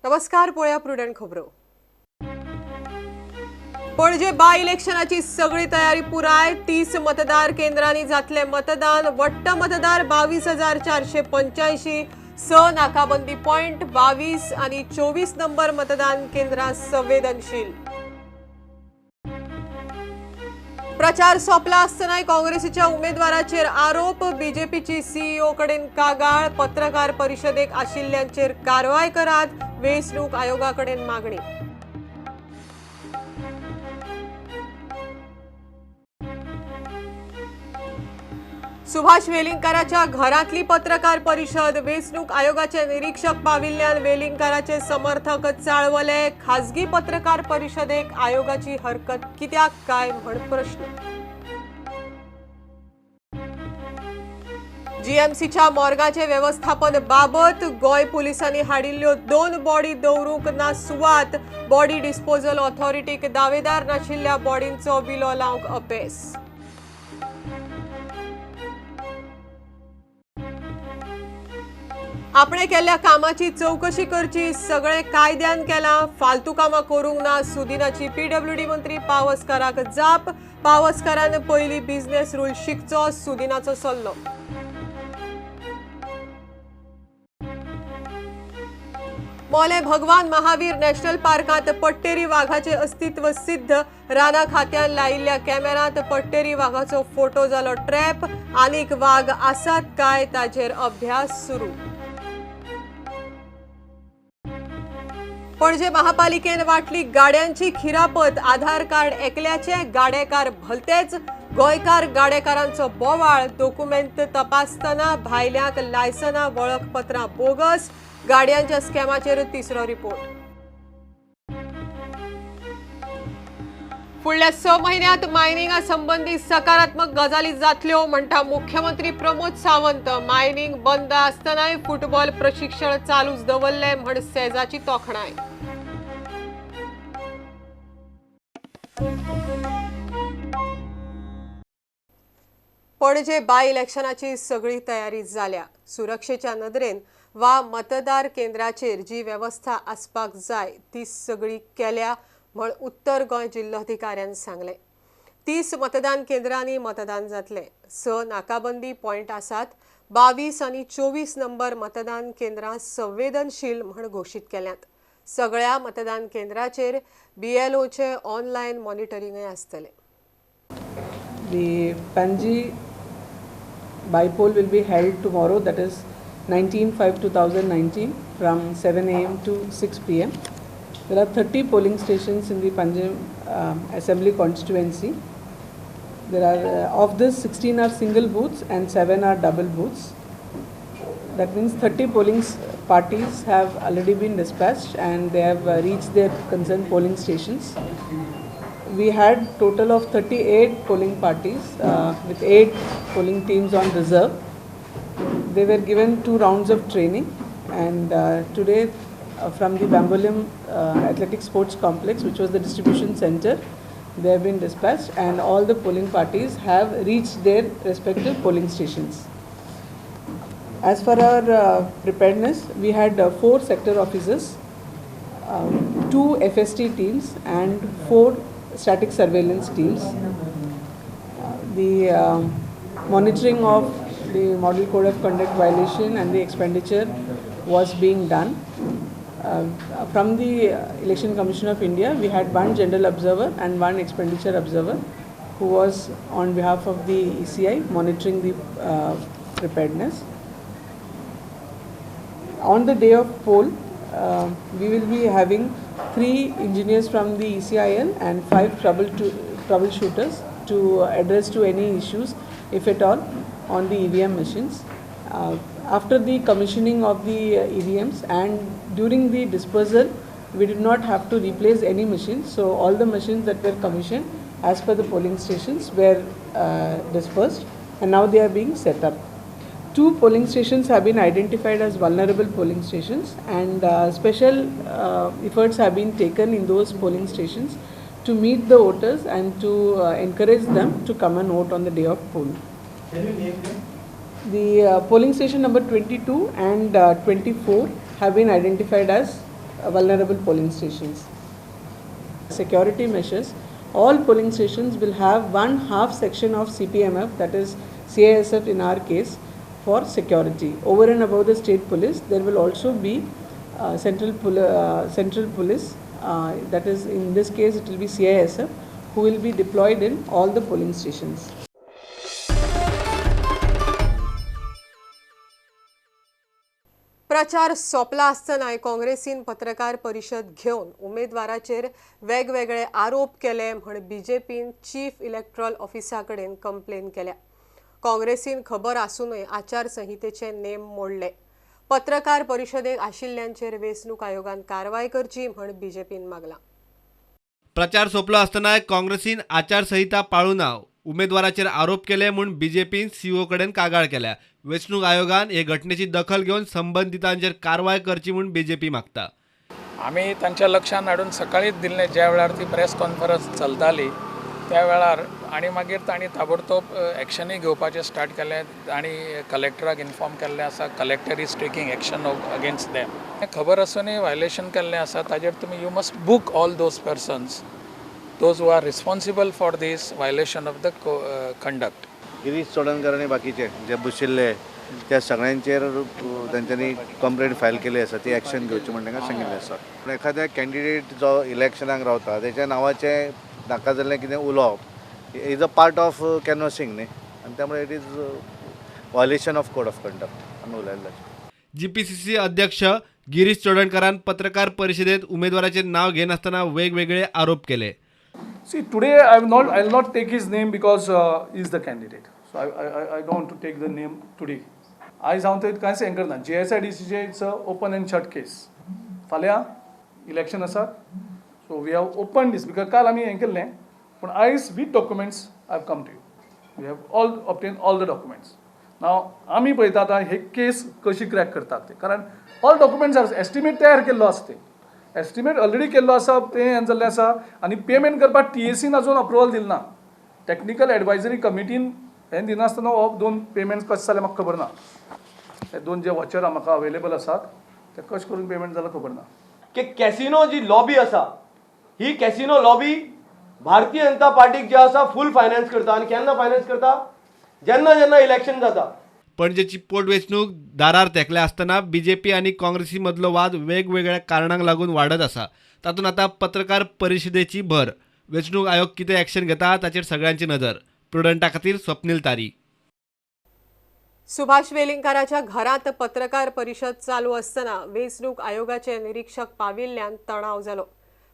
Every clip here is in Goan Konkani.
नमस्कार, पळया प्रुडंट खबरो. पणजे बाय इलेक्शनाची सगळी तयारी पुराय. 30 मतदार केंद्रांनी जातले मतदान. वट्ट मतदार 22,485. 6 नाकाबंदी पॉयंट, 22 आणि 24 नंबर मतदान केंद्रां संवेदनशील. प्रचार सोंपला आसतनाय काँग्रेसीच्या उमेदवाराचेर आरोप. बीजेपीची सीईओ कडेन कागाळ. पत्रकार परिशदेक आशिल्ल्यांचेर कारवाय करात, वेंचणूक आयोगा कडेन मागणी. सुभाष वेलिंगकाराच्या घरांतली पत्रकार परिषद. वेंचणूक आयोगाचे निरीक्षक पाविल्ल्यान वेलिंगकाराचे समर्थक चाळवले. खाजगी पत्रकार परिषदेक आयोगाची हरकत कित्याक काय म्हण प्रश्न. जीएमसीच्या मॉर्गाचे व्यवस्थापन बाबत. गोंय पुलिसांनी हाडिल्ल्यो 2 बॉडी दवरूंक ना सुवात. बॉडी डिस्पोजल ऑथॉरिटीक दावेदार नाशिल्ल्या बॉडींचो विलो लावंक अपेस. आपणे केल्ल्या कामाची चौकशी करची, सगळे कायद्यान केलां, फालतू कामां करूंक ना, सुदिनाची पीडब्ल्यूडी मंत्री पावसकाराक जाप. पावसकारान पयली बिझनेस रूल शिकचो, सुदिनाचो सल्लो. मोले भगवान महावीर नॅशनल पार्कांत पट्टेरी वाघाचे अस्तित्व सिद्ध. राना खात्यान लायिल्ल्या कॅमेरांत पट्टेरी वाघाचो फोटो जालो ट्रॅप. आनीक वाघ आसात काय ताचेर अभ्यास सुरू. पणजे महापालिकेन वाटली गाड्यांची खिरापत. आधार कार्ड एकल्याचे, गाडेकार भलतेच. गोंयकार गाडेकारांचो बोवाळ. डॉक्युमेंट तपासतना भायल्यांक लायसनां, वळखपत्रां बोगस. गाड्यांच्या स्कॅमाचेर तिसरो रिपोर्ट. फुडल्या 6 म्हयन्यांत मायनिंगा संबंदी सकारात्मक गजाली जातल्यो म्हणटा मुख्यमंत्री प्रमोद सावंत. मायनिंग बंद आसतनाय फुटबॉल प्रशिक्षण चालूच दवरलें म्हण सेजाची तोखणाय. पणजे बाय इलेक्शनाची सगळी तयारी जाल्या. सुरक्षेच्या नदरेन वा मतदार केंद्राचेर जी वेवस्था आसपाक जाय ती सगळी केल्या म्हण उत्तर गोंय जिल्लोधिकाऱ्यान सांगलें. 30 मतदान केंद्रांनी मतदान जातलें. 6 नाकाबंदी पॉयंट आसात. 22 आनी 24 नंबर मतदान केंद्रां संवेदनशील म्हण घोशीत केल्यांत. सगळ्या मतदान केंद्राचेर बीएलओचे ऑनलायन मॉनिटरिंगय आसतलें. The Panaji bypoll will be held tomorrow, that is 19/5/2019 from 7 a.m. to 6 p.m. There are 30 polling stations in the Panjim Assembly constituency. There are of this 16 are single booths and 7 are double booths. That means 30 polling parties have already been dispatched and they have reached their concerned polling stations. We had total of 38 polling parties with 8 polling teams on reserve. They were given 2 rounds of training, and today from the Bambolim Athletic Sports Complex, which was the distribution center, they have been dispatched and all the polling parties have reached their respective polling stations. As for our preparedness, we had 4 sector officers, 2 FST teams and 4 static surveillance teams. The monitoring of the model code of conduct violation and the expenditure was being done. From the Election Commission of India, we had 1 general observer and 1 expenditure observer who was on behalf of the ECI monitoring the preparedness. On the day of poll, we will be having 3 engineers from the ECIL and 5 troubleshooters to address to any issues, if at all, on the EVM machines. After the commissioning of the EVMs and during the dispersal, we did not have to replace any machines. So all the machines that were commissioned as per the polling stations were dispersed, and now they are being set up. 2 polling stations have been identified as vulnerable polling stations, and special efforts have been taken in those polling stations to meet the voters and to encourage them to come and vote on the day of poll. Can you name them? The polling station number 22 and 24 have been identified as vulnerable polling stations. Security measures, all polling stations will have one half section of CPMF, that is CISF in our case, for security. Over and above the state police, there will also be central police, that is in this case it will be CISF, who will be deployed in all the polling stations. प्रचार सोंपला आसतनाय काँग्रेसीन पत्रकार परिशद घेवन उमेदवाराचेर वेगवेगळे आरोप केले म्हण बीजेपीन चीफ इलेक्ट्रॉल ऑफिसा कडेन कंप्लेन केल्या. काँग्रेसीन खबर आसूनय आचारसंहितेचे नेम मोडले. पत्रकार परिशदेक आशिल्ल्यांचेर वेंचणूक आयोगान कारवाय करची म्हण बीजेपीन मागला. प्रचार सोंपलो आसतनाय काँग्रेसीन आचारसंहिता पाळू ना उमेदवाराचेर आरोप केले म्हूण बीजेपीन सीओ कडेन कागाळ केल्या. वेंचणूक आयोगान हे घटनेची दखल घेवन संबंदितांचेर कारवाय करची म्हूण बीजेपी मागता. आमी तांच्या लक्षांत हाडून सकाळीच दिल्लें, ज्या वेळार ती प्रेस कॉन्फरन्स चलताली त्या वेळार, आनी मागीर तांणी ताबडतोब एक्शनूय घेवपाचें स्टार्ट केलें आनी कलेक्टराक इन्फॉर्म केल्लें आसा. Collector is taking action against them. खबर आसूनय वायलेशन केल्लें आसा ताजेर तुमी you must book all those persons, those who are responsible for this violation of the conduct. Girish Chodankar आनी बाकीचे जे बशिल्ले त्या सगळ्यांचेर तांच्यांनी कंप्लेंट फायल केली आसा, ती एक्शन घेवची म्हण तांकां सांगिल्लें आसा. पूण एखाद्या कॅन्डिडेट जो इलेक्शनाक रावता तेच्या नांवाचें नाका जाल्लें कितें उलोवप is a part of canvassing न्ही, आनी त्यामुळे it is violation of code of conduct आमी उलयल्लें. जीपीसीसी अध्यक्ष गिरीश चोडणकरान पत्रकार परिशदेत उमेदवाराचे नाव घेनासतना वेगवेगळे आरोप केले. See, today I will not take his name because he is the candidate. So I don't want to take the name today. आयज हांव ते कांयच हें करना. GSIDC it's a open and shut case. फाल्यां इलेक्शन आसा, so we have open this because काल आमी हें केल्लें, पूण आयज with documents I have come to you. We have all obtain all the documents. Now आमी पळयता आतां हे केस कशी क्रॅक करतात ते, कारण ऑल डॉक्युमेंट्स आर एस्टिमेट तयार केल्लो आसा, ते एस्टिमेट ऑलरेडी केल्लो आसा, तें हें जाल्लें आसा आनी पेमेंट करपाक टीएसीन अजून अप्रुवल दिलें ना. टॅक्निकल एडवायजरी कमिटीन हें दिनासतना हो दोन पेमेंट्स कशें जालें म्हाका खबर ना. ते दोन जे वॉचर म्हाका अवेलेबल आसात ते कशें करून पेमेंट जालें खबर ना. की कॅसिनो जी लॉबी आसा ही कॅसिनो लॉबी भारतीय जनता पार्टीक जे आसा फूल फायनान्स करता. आनी केन्ना फायनान्स करता? जेन्ना जेन्ना इलेक्शन जाता. पणजेची पोटवेंचणूक दारार तेंकल्या आसतना बीजेपी आनी काँग्रेसी मदलो वाद वेगवेगळ्या कारणांक लागून वाडत आसा. तातूंत आतां पत्रकार परिशदेची भर. वेंचणूक आयोग कितें एक्शन घेता ताचेर सगळ्यांची नदर. प्रुडंटा खातीर स्वप्नील तारी. सुभाष वेलिंगकाराच्या घरांत पत्रकार परिशद चालू आसतना वेंचणूक आयोगाचे निरीक्षक पाविल्ल्यान तणाव जालो.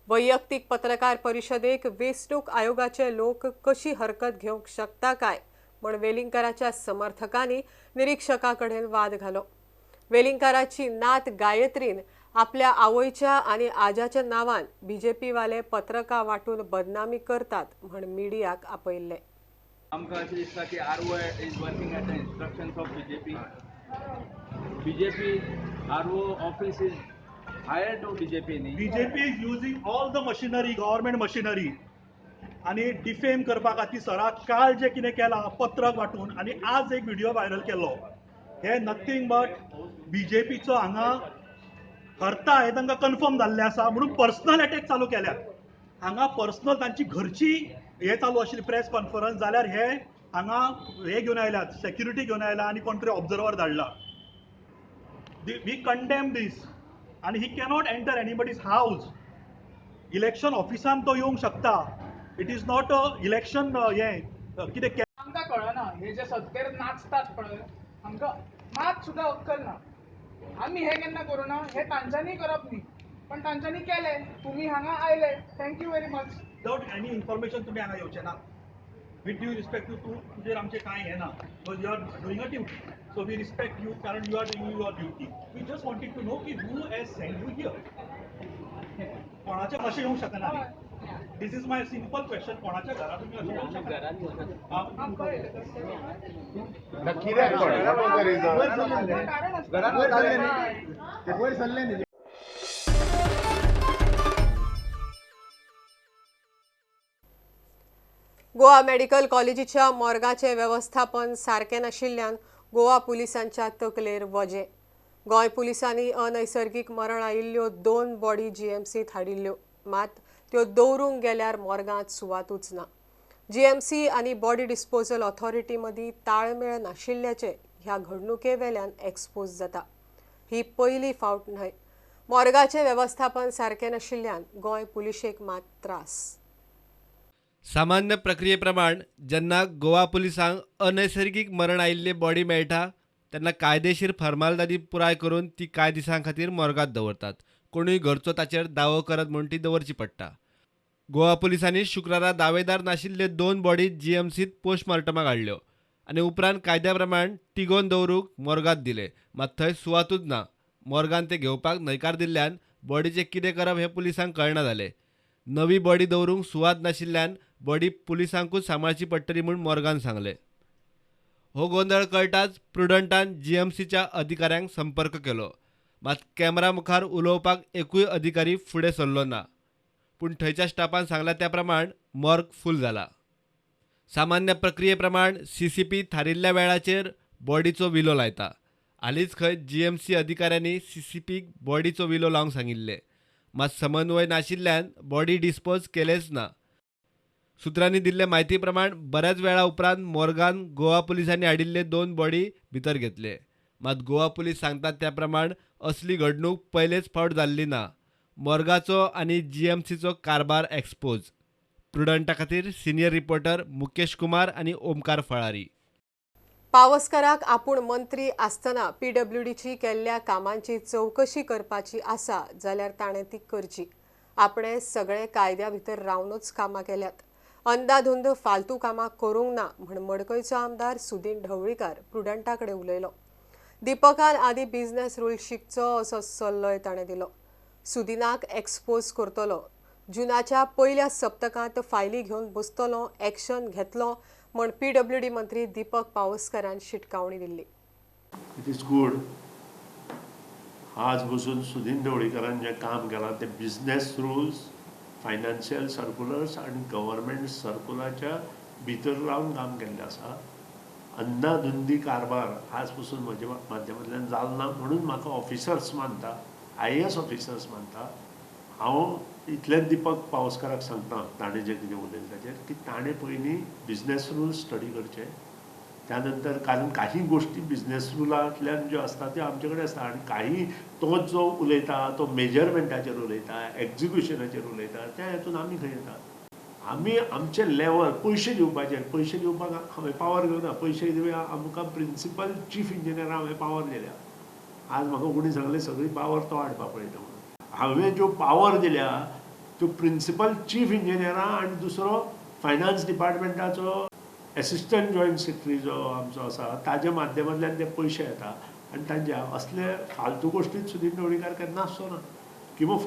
वैयक्तीक पत्रकार परिशदेक वेंचणूक आयोगाचे लोक कशी हरकत घेवंक शकता काय म्हण वेलिंगकाराच्या समर्थकांनी निरीक्षका कडेन वाद घालो. वेलिंगकाराची नात गायत्रीन आपल्या आवयच्या आनी आजाच्या नांवान बीजेपीवाले पत्रकां वांटून बदनामी करतात म्हण मिडियाक आपयल्ले. आमकां अशें दिसता की RO is working at the instructions of BJP. BJP RO office is hired to BJP न्ही. BJP is using all the machinery, government machinery आनी डिफेम करपा खातीर सराक काल जें कितें केलां पत्रक वांटून आनी आज एक व्हिडियो व्हायरल केलो, हे नथींग बट बीजेपीचो हांगा हरता हें तांकां कन्फर्म जाल्लें आसा म्हणून पर्सनल एटॅक चालू केल्यात. हांगा पर्सनल तांची घरची हे चालू आशिल्ली प्रेस कॉन्फरन्स जाल्यार हे हांगा हे घेवन आयल्यात, सेक्युरिटी घेवन आयला आनी कोण तरी ऑब्जर्वर धाडला. We condemn दीस आनी he cannot enter anybody's house. Election ऑफिसान तो येवंक शकता. It is not a election हें कितें आमकां कळना. हे जे सत्तेर नाचतात पळय, आमकां मात सुद्दां अक्कल ना. आमी हें केन्ना करूं ना, हें तांच्यांनी करप न्ही, पण तांच्यांनी केलें. तुमी हांगा आयले, thank you very much. Without any information तुमी हांगा येवचे ना. विथ ड्यू रिस्पेक्ट टू तूं, तुजेर आमचें कांय हें ना, because you are doing a duty, so we respect you कारण you are doing your duty. We just wanted to know की who has send you here. कोणाच्या कशें येवंक शकना न्ही. This is my simple question. कोणाच्या घरा तुमी अशें येवंक शकना? गोवा मेडिकल कॉलेजीच्या मोर्गाचे वेवस्थापन सारकें नाशिल्ल्यान गोवा पुलिसांच्या तकलेर वजें. गोंय पुलिसांनी अनैसर्गीक मरण आयिल्ल्यो 2 बॉडी जीएमसीत हाडिल्ल्यो, मात त्यो दवरूंक गेल्यार मोर्गांत सुवातूच ना. जीएमसी आनी बॉडी डिस्पोजल ऑथॉरिटी मदीं ताळमेळ नाशिल्ल्याचें ह्या घडणुके वेल्यान एक्सपोज जाता. ही पयली फावट न्हय. मोर्गाचें वेवस्थापन सारकें नाशिल्ल्यान गोंय पुलिशेक मात त्रास. सामान्य प्रक्रियेप्रमाण जेन्ना गोवा पुलिसांक अनैसर्गीक मरण आयिल्ली बॉडी मेळटा तेन्ना कायदेशीर फॉर्मालिटी पुराय करून ती कांय दिसां खातीर मोर्गांत दवरतात. कोणूय घरचो ताचेर दावो करत म्हूण ती दवरची पडटा. गोवा पुलिसांनी शुक्रारा दावेदार नाशिल्ले 2 बॉडी जीएमसीत पोस्टमार्टमाक हाडल्यो आनी उपरांत कायद्या प्रमाण तिगोवन दवरूंक मोर्गांत दिले. मात थंय सुवातूच ना. मोर्गान ते घेवपाक न्हयकार दिल्ल्यान बॉडीचें कितें करप हें पुलिसांक कळना जालें. नवी बॉडी दवरूंक सुवात नाशिल्ल्यान बॉडी पुलिसांकूच सांबाळची पडटली म्हूण मोर्गान सांगलें. हो गोंदळ कळटाच प्रुडंटान जीएमसीच्या अधिकाऱ्यांक संपर्क केलो. मात कॅमेरा मुखार उलोवपाक एकूय अधिकारी फुडें सरलो ना. पूण थंयच्या स्टाफान सांगला त्या प्रमाण मॉर्ग फूल जाला. सामान्य प्रक्रियेप्रमाण सीसीपी थारिल्ल्या वेळाचेर बॉडीचो विलो लायता. हालींच खंय जीएमसी अधिकाऱ्यांनी सीसीपीक बॉडीचो विलो लावंक सांगिल्लें. मात समन्वय नाशिल्ल्यान बॉडी डिस्पोज केलेच ना. सुत्रांनी दिल्ले म्हायती प्रमाण बऱ्याच वेळा उपरांत मोर्गान गोवा पुलिसांनी हाडिल्ले 2 बॉडी भितर घेतले. मात गोवा पुलीस सांगतात त्या प्रमाण असली घडणूक पयलेच फावट जाल्ली ना. मोर्गाचो आनी जीएमसीचो कारभार एक्सपोज. प्रुडंटा खातीर सिनियर रिपोर्टर मुकेश कुमार आनी ओमकार फळारी. पावसकराक आपूण मंत्री आसतना पीडब्ल्यूडीची केल्ल्या कामांची चवकशी करपाची आसा जाल्यार ताणें ती करची. आपणे सगळे कायद्या भितर रावनूच कामां केल्यात. अंदाधुंद फालतू कामां करूंक ना म्हण मडकयचो आमदार सुदीन ढवळीकार प्रुडंटा कडेन उलयलो. दीपकान आदी बिझनेस रूल शिकचो असो सल्लोय ताणें दिलो. सुदिनाक एक्सपोज करतलो, जुनाच्या पयल्या सप्तकांत फायली घेवन बसतलो, एक्शन घेतलो म्हण पीडब्ल्यूडी मंत्री दीपक पावसकरान शिटकावणी दिल्ली. It is good. आज बसून सुदीन ढवळीकरान जें काम केलां तें बिझनेस रुल्स, फायनान्शियल सर्कुलर्स आनी गव्हर्मेंट सर्कुलाच्या भितर रावन काम केल्लें आसा. अंदाधुंदी कारभार आज पसून म्हज्या माध्यमांतल्यान जालो ना म्हणून म्हाका ऑफिसर्स मानता, IAS officers मानता. हांव इतलेंच दीपक पावसकाराक सांगता ताणें जें कितें उलयलें ताचेर की ताणें पयलीं बिझनेस रूल स्टडी करचे, त्या नंतर कारण काही गोष्टी बिझनेस रुलांतल्यान ज्यो आसता त्यो आमचे कडेन आसता आनी काही तो जो उलयता तो मेजरमेंटाचेर उलयता, एक्जिक्युशनाचेर उलयता, त्या हेतून आमी खंय येता. आमी आमचे लेवल पयशे दिवपाचेर, पयशे दिवपाक हांवें पावर घेवना. पयशे दिवया आमकां प्रिंसिपल चीफ इंजिनियराक हांवें पावर दिल्या. आज म्हाका कोणी सांगलें सगळी पावर तो हाडपाक पळयता म्हणून. हांवें ज्यो पावर दिल्या त्यो प्रिंसिपल चीफ इंजिनियरा आनी दुसरो फायनान्स डिपार्टमेंटाचो एसिस्टंट जॉयंट सेक्रेटरी जो आमचो आसा ताज्या माध्यमांतल्यान ते पयशे येता आनी तांच्या असले फालतू गोश्टीत सुदीन ढवळीकार केन्ना आसचो ना किंवा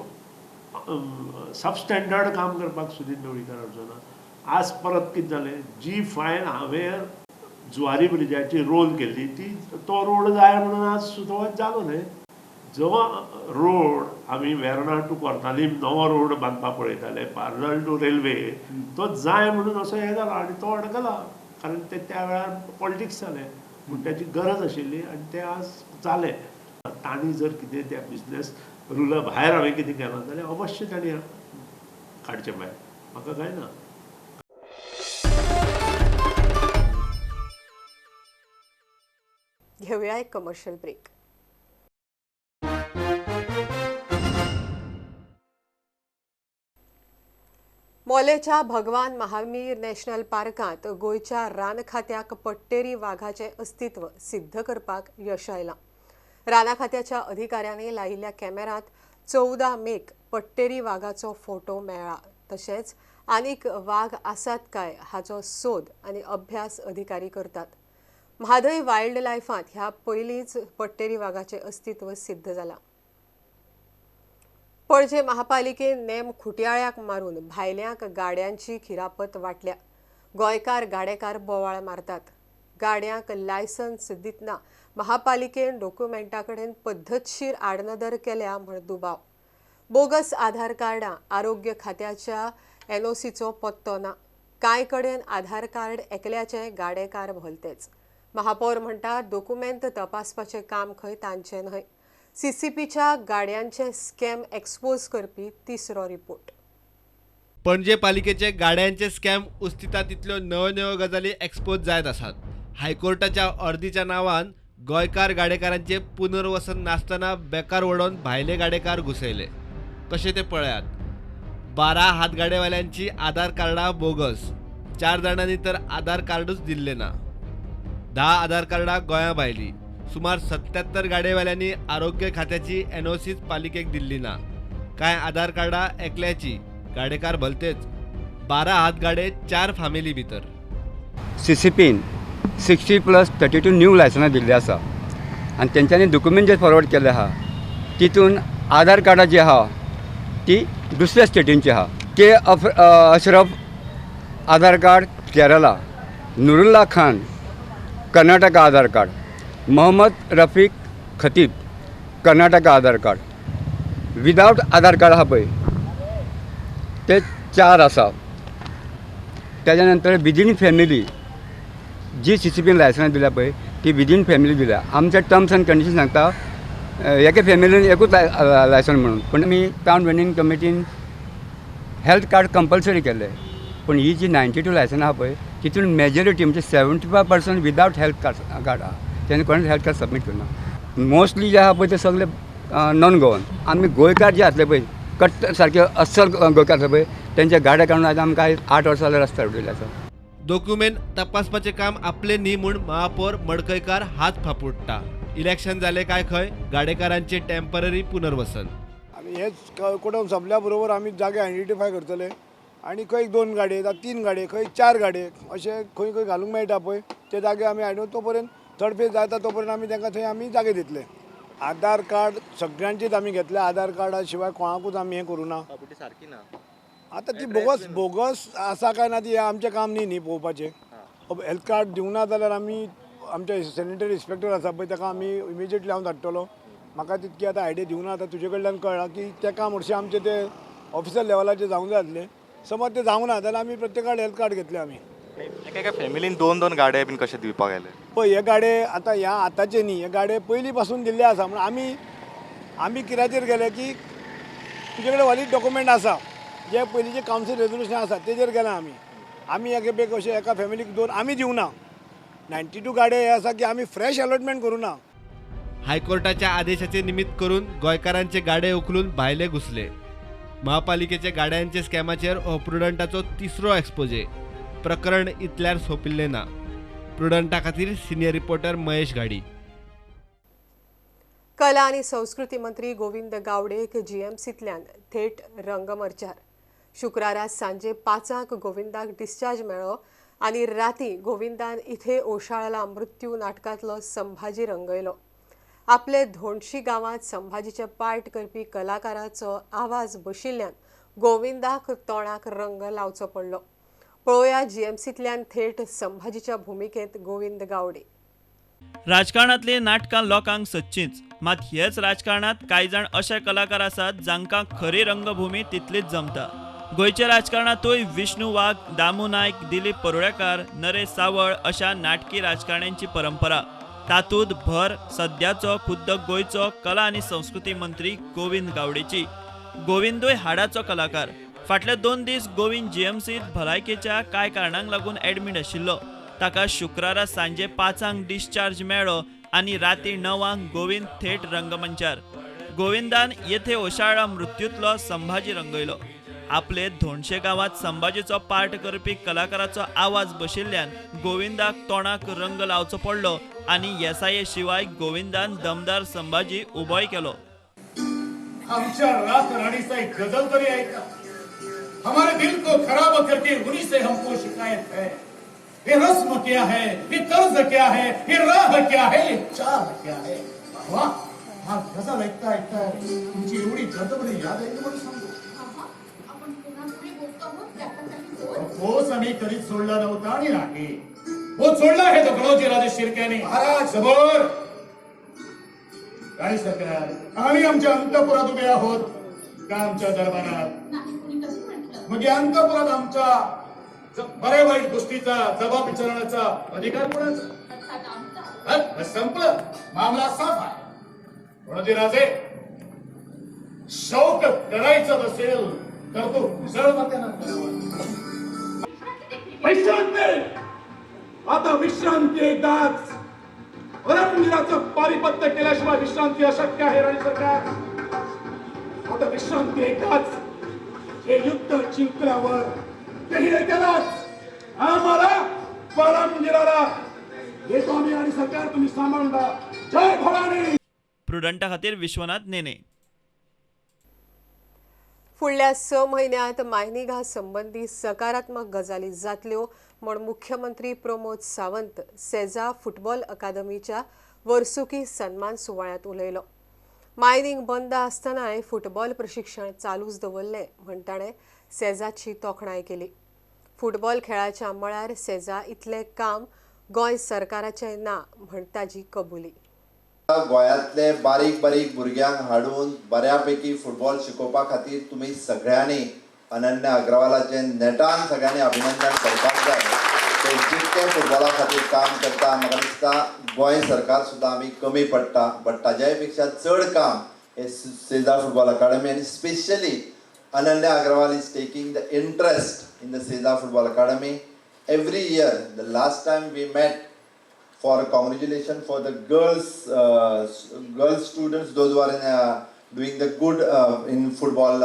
सबस्टँडर्ड काम करपाक सुदीन ढवळीकार हाडचो ना. आज परत कितें जालें, जी फायल हांवें जुवारी ब्रिजाची रोल केल्ली ती तो रोड जाय म्हणून आज सुद्दां जालो न्हय. जो रोड आमी वेर्णा टू कोर्तालीम नवो रोड बांदपाक पळयताले पारलल टू रेल्वे, तो जाय म्हणून असो हें जाला आनी तो अडकला कारण ते त्या वेळार पॉलिटिक्स जालें पूण ताची गरज आशिल्ली आनी तें आज जालें. तांणी जर कितें त्या बिझनेस रुला भायर हांवें कितें केलां जाल्यार अवश्य तांणी काडचें भायर, म्हाका कांय ना. घेऊया एक कमर्शियल ब्रेक. मोलेच्या भगवान महावीर नॅशनल पार्कांत गोंयच्या रान खात्याक पट्टेरी वाघाचें अस्तित्व सिद्ध करपाक यश आयलां. राना खात्याच्या अधिकाऱ्यांनी लायिल्ल्या कॅमेरांत 14 मेक पट्टेरी वाघाचो फोटो मेळ्ळा. तशेंच आनीक वाघ आसात काय हाचो सोद आनी अभ्यास अधिकारी करतात. म्हादय वायल्ड लायफांत ह्या पयलींच पट्टेरी वाघाचें अस्तित्व सिद्ध जालां. पणजे महापालिकेन नेम खुटयाळ्याक मारून भायल्यांक गाड्यांची खिरापत वाटल्या. गोंयकार गाडेकार बोवाळ मारतात. गाड्यांक लायसन्स दितना महापालिकेन डॉक्युमेंटा कडेन पद्दतशीर आडनदर केल्या म्हण दुबाव. बोगस आधार कार्डां, आरोग्य खात्याच्या एनओसीचो पत्तो ना. कांय कडेन आधार कार्ड एकल्याचे गाडेकार भलतेच. महापौर म्हणटा डॉक्युमेंट तपासपाचें काम खंय तांचें न्हय. सीसीपीच्या गाड्यांचे स्कॅम एक्सपोज करपी तिसरो रिपोर्ट. पणजे पालिकेचे गाड्यांचे स्कॅम उस्तिता तितल्यो नव्यो नव्यो गजाली एक्सपोज जायत आसात. हायकोर्टाच्या अर्दीच्या नांवान गोंयकार गाडेकारांचे पुनर्वसन नासतना बेकार वडोवन भायले गाडेकार घुसयले. कशें ते पळयात. 12 हातगाडेवाल्यांची आधार कार्डां बोगस, 4 जाणांनी तर आधार कार्डूच दिल्लें ना. 10 आधार कार्डां गोंया भायली. सुमार 77 गाडेवाल्यांनी आरोग्य खात्याची एनओसीच पालिकेक दिल्ली ना. कांय आधार कार्डां एकल्याची, गाडेकार भलतेच. 12 हातगाडे 4 फामिली भितर. सीसीपीन 60 + 32 न्यू लायसनां दिल्ली आसा आनी तेंच्यांनी डॉक्युमेंट जे फॉरवर्ड केल्ले आहा तितून आधार कार्डां जी आहा ती दुसऱ्या स्टेटींची आहा. के अशरफ आधार कार्ड केरला, नुरुल्ला खान कर्नाटका आधार कार्ड, मोहम्मद रफीक खतीब कर्नाटका आधार कार्ड, विदावट आधार कार्ड आहा पळय ते 4 आसा. तेज्या नंतर विदीन फॅमिली जी सीसीपीन लायसनां दिल्या पळय ती विदीन फॅमिली दिल्या. आमचे टर्म्स एंड कंडिशन सांगता एके फॅमिलीन एकूच लायसन म्हणून, पूण आमी टावन वेंडींग कमिटीन हेल्थ कार्ड कंपल्सरी केल्ले. पूण ही जी 92 लायसनां आहा पळय तितून मेजॉरिटी म्हणजे 75% विदावट हेल्थ कार्ड आहा. तेणी कोणेच हेल्थ कार्ड सबमीट करुना. मोस्टली जे आहा पळय ते सगळे नॉन गोवन. आमी गोंयकार जे आसले पळय कट्टर सारके अस्सल गोंयकार आसले पळय तेंचे गाडे काडून आतां आमकां 8 वर्सां जाल्यार रस्त्यार उडयले आसा. डॉक्युमेंट तपासपाचें काम आपले न्ही म्हूण महापौर मडकयकार हात फापुडटा. इलेक्शन जालें काय खंय गाडेकारांचे टेम्पररी पुनर्वसन. आमी हेच कोटम सोंपल्या बरोबर आमी जागे आयडेंटिफाय करतले आनी खंय 2 गाडये जावं 3 गाडये, खंय 4 गाडये अशें खंय खंय घालूंक मेळटा पळय ते जागे आमी आयडेंटिफाय, तो पर्यंत थर्ड फेज जाता तो पर्यंत आमी तांकां थंय आमी जागे दितले. आधार कार्ड सगळ्यांचेच आमी घेतले. आधार कार्डा शिवाय कोणाकूच आमी हें करूं ना. सारकी ना आतां ती बोगस बोगस आसा काय ना ती आमचें काम न्ही न्ही पळोवपाचें. हेल्थ कार्ड दिवंक ना जाल्यार आमी आमचे सॅनिटरी इन्स्पेक्टर आसा पळय ताका आमी इमिजिएटली हांव धाडटलो. म्हाका तितकी आतां आयडिया दिवंक ना. आतां तुजे कडल्यान कळ्ळां की तें काम हरशीं आमचें तें ऑफिसर लेवलाचेर जावंक जाय आसलें. समज तें जावंक ना जाल्यार आमी प्रत्येकाक हेल्थ कार्ड घेतले आमी. एका फॅमिलीन 2 2 गाडये बीन कशे दिवपाक आयले पळय हे गाडये आतां ह्या आतांचे न्ही, हे गाडये पयलीं पासून दिल्ले आसा. म्हणून आमी आमी कित्याचेर गेले की तुजे कडेन वॉलीड डॉक्युमेंट आसा जे पयलींचे कावन्सील रेजोल्युशन आसा तेजेर गेला आमी. आमी एके बेग अशें एका फॅमिलीक 2 आमी दिवना. 92 गाडये हे आसा की आमी फ्रेश अलॉटमेंट करूं ना. हायकोर्टाच्या आदेशाचे निमित्त करून गोंयकारांचे गाडे उखलून भायले घुसले. महापालिकेच्या गाड्यांचे स्कॅमाचेर हो प्रुडंटाचो तिसरो एक्सपोजे. प्रकरण इतल्यार सोंपिल्लें ना. प्रुडंटा खातीर सिनियर रिपोर्टर महेश घाडी. कला आनी संस्कृती मंत्री गोविंद गावडेक जीएमसींतल्यान थेट रंगमर्चार. शुक्रारा सांजे 5 गोविंदाक डिस्चार्ज मेळ्ळो आनी राती गोविंदान इथे ओशाळला मृत्यू नाटकांतलो संभाजी रंगयलो. आपले धोंडशी गांवांत संभाजीचे पार्ट करपी कलाकाराचो आवाज बशिल्ल्यान गोविंदाक तोंडाक रंग लावचो पडलो. पळोवया जीएमसींतल्यान थेट संभाजीच्या भुमिकेंत गोविंद गावडे. राजकारणांतली नाटकां लोकांक सच्चीच, मात हेच राजकारणांत कांय जाण अशे कलाकार आसात जांकां खरी रंगभूमी तितलीच जमता. गोंयच्या राजकारणांतूय विष्णू वाघ, दामू नायक, दिलीप परुळेकार, नरेश सावळ अशा नाटकी राजकारण्यांची परंपरा. तातूंत भर सद्याचो खुद्द गोंयचो कला आनी संस्कृती मंत्री गोविंद गावडेची. गोविंदूय हाडाचो कलाकार. फाटले 2 दीस गोविंद जीएमसीत भलायकेच्या कांय कारणांक लागून एडमीट आशिल्लो. ताका शुक्रारा सांजे 5 डिस्चार्ज मेळ्ळो आनी राती 9 गोविंद थेट रंगमंचार. गोविंदान येथे ओशाळा मृत्यूतलो संभाजी रंगयलो. आपले धोंडशे गांवांत संभाजीचो पार्ट करपी कलाकाराचो आवाज बशिल्ल्यान गोविंदाक तोंडाक रंग लावचो पडलो आनी येसाये शिवाय गोविंदान दमदार संभाजी उबोय केलो. आमच्या रात राणीचा एक गजल तरी ऐका. हमारे दिल को खराब करके उन्हीं से हमको शिकायत है. ये रस्म क्या है, ये तर्ज क्या है, ये राह क्या है, ये चाह क्या है. वा, हा गझल ऐकता ऐकता तुमची एवढी गजबरी याद आहे म्हणून सांगू. तोच आम्ही कधीच सोडला नव्हता आणि नाही. वो सोडला आहे तो गणोजी राजे शिर्क्याने. महाराज समोर काय सरकार, आम्ही आमच्या अंतपुरात उभे आहोत का आमच्या दरबारात? मग या अंतपुरात आमच्या बऱ्या वाईट गोष्टीचा जबाब विचारण्याचा अधिकार कोणाचा? संपलं, मामला साफ आहे. राजे, शौक करायचा असेल तर तो कुशळ करावा. विश्रांती, आता विश्रांती एकदाच. परमवीराचं पारिपत्य केल्याशिवाय विश्रांती अशक्य आहे राणी सरकार. आता विश्रांती एकदाच. हे युद्ध जिंकल्यावर तेही त्यालाच, आम्हाला परमवीराला येतो आम्ही आणि सरकार तुम्ही सांभाळून द्या. जय भवानी. प्रुडंटा खातीर विश्वनाथ नेने. फुडल्या 6 म्हयन्यांत मायनिंगा संबंदी सकारात्मक गजाली जातल्यो म्हूण मुख्यमंत्री प्रमोद सावंत सेजा फुटबॉल अकादमीच्या वर्सुकी सन्मान सुवाळ्यांत उलयलो. मायनिंग बंद आसतनाय फुटबॉल प्रशिक्षण चालूच दवरलें म्हण ताणें सेजाची तोखणाय केली. फुटबॉल खेळाच्या मळार सेजा इतलें काम गोंय सरकाराचें ना म्हण ताजी कबुली. गोंयांतले बारीक बारीक भुरग्यांक हाडून बऱ्यापैकी फुटबॉल शिकोवपा खातीर तुमी सगळ्यांनी अनन्या अग्रवालाचें नेटान सगळ्यांनी अभिनंदन करपाक जाय. ते जितकें फुटबॉला खातीर काम करता, म्हाका दिसता गोंय सरकार सुद्दां आमी कमी पडटा, बट ताज्याय पेक्षा चड काम हे सेजा फुटबॉल अकादमी आनी specially Ananya Agarwal is taking the interest in the Seza football academy every year. The last time we met for congratulation for the girls students, those who are in doing the good in football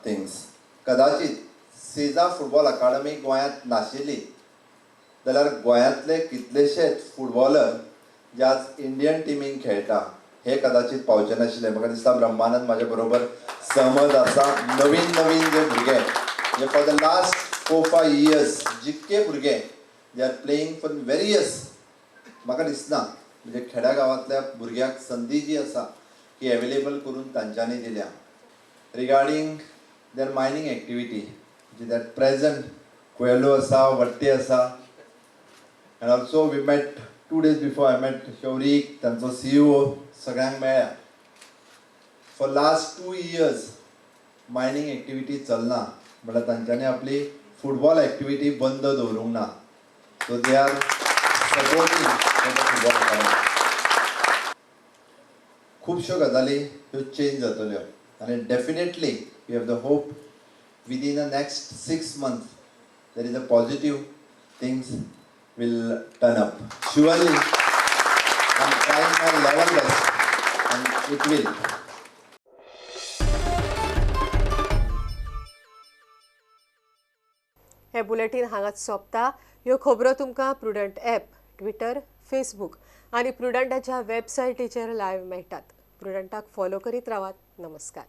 things. कदाचित सेजा फुटबॉल अकादमी गोंयांत नाशिल्ली जाल्यार गोंयांतले कितलेशेच फुटबॉलर जे आज इंडियन टिमीन खेळटा हे कदाचित पावचे नाशिल्ले. म्हाका दिसता ब्रह्मानंद म्हाजे बरोबर सहमत आसा. नवीन नवीन जे भुरगे J for the last 4-5 years जितके भुरगे they are playing for various, म्हाका दिसना म्हणजे खेड्या गांवांतल्या भुरग्यांक संदी जी आसा ती एवेलेबल करून तांच्यांनी दिल्या. रिगार्डींग there mining activity जी that present Coelho आसा, वट्टी आसा, and also we met 2 days before. I met Shaurik, तांचो CEO, सगळ्यांक मेळ्ळ्या. For last 2 years mining activity चलना म्हणल्यार तांच्यांनी आपली फुटबॉल एक्टिविटी बंद दवरूंक ना. So they are supporting football academy. खुबश्यो गजाली ह्यो चेंज जातल्यो आनी definitely we have the hope within the next 6 months there is a positive things will turn up. Surely I am trying my level best and it will. हे बुलेटीन हांगाच सोंपता. ह्यो खबरो तुमकां प्रुडंट ॲप, ट्विटर, फेसबूक आनी प्रुडंटाच्या वेबसायटीचेर लायव्ह मेळटात. प्रुडंटाक फॉलो करीत रावात. नमस्कार.